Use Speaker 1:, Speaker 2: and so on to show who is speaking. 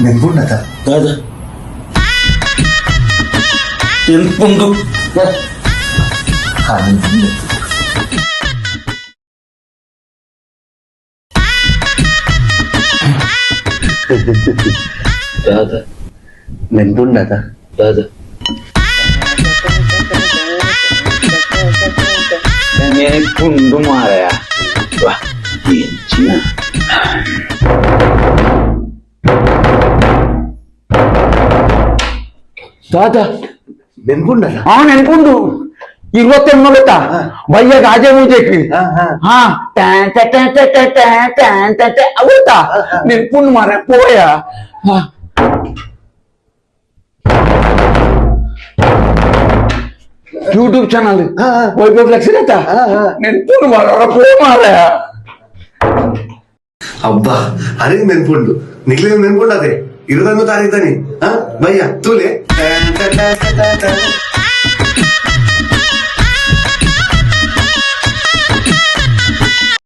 Speaker 1: ನೆನ್ಪುಂಡತ?
Speaker 2: ದಾದ ನೆನ್ಪುಂಡು.
Speaker 1: ಹಾ, ನೆನ್ಪುಂಡು.
Speaker 2: ದಾದ?
Speaker 1: ನೆನ್ಪುಂಡತ?
Speaker 2: ದಾದ? ನೆನಪುಂಡು ಮಾರಾಯ. ವಾ, ಎಂಚಿನ? ದಾದ?
Speaker 1: ನೆನ್ಪುಂಡತ?
Speaker 2: ಆ, ನೆನಪುಂಡು. 29 ಗೊತ್ತಾ? ಬಯ್ಯ ಗಾಜೆ ಮೂಜೆಕ್.
Speaker 1: ಹಾ, ಹಾ.
Speaker 2: ಹಾ, ಟ್ಯಾನ್ ಟ್ಯಾ ಟ್ಯಾ ಟ್ಯಾ ಟ್ಯಾ ಟ್ಯಾ ಟ್ಯಾನ್ ಟ್ಯಾ ಟ್ಯಾ. ಅವು ಗೊತ್ತಾ? ನೆನಪುಂಡು ಮಾರ, ಪೋಯ. ಹಾ. ಯೂಟ್ಯೂಬ್ ಚಾನಲ್
Speaker 1: ಹಾ, ಹಾ.
Speaker 2: ವೈಭವ್ ಲಕ್ಷ್ಮಿ ಆಯ್ತಾ?
Speaker 1: ಹಾ, ಹಾ.
Speaker 2: ನೆನಪುಂಡು ಮಾರ, ಪೋ ಮಾರಾಯ.
Speaker 1: ಅಬ್ಬಾ, ಅರೆ ನೆನ್ಪುಂಡು. ನಿಕ್ಲೆ ನೆನ್ಪುಂಡತೆ? 21 ತಾರೀಕು ತಾನಿ. ಹಾ, ಬಯ್ಯ ತೂಲೆ.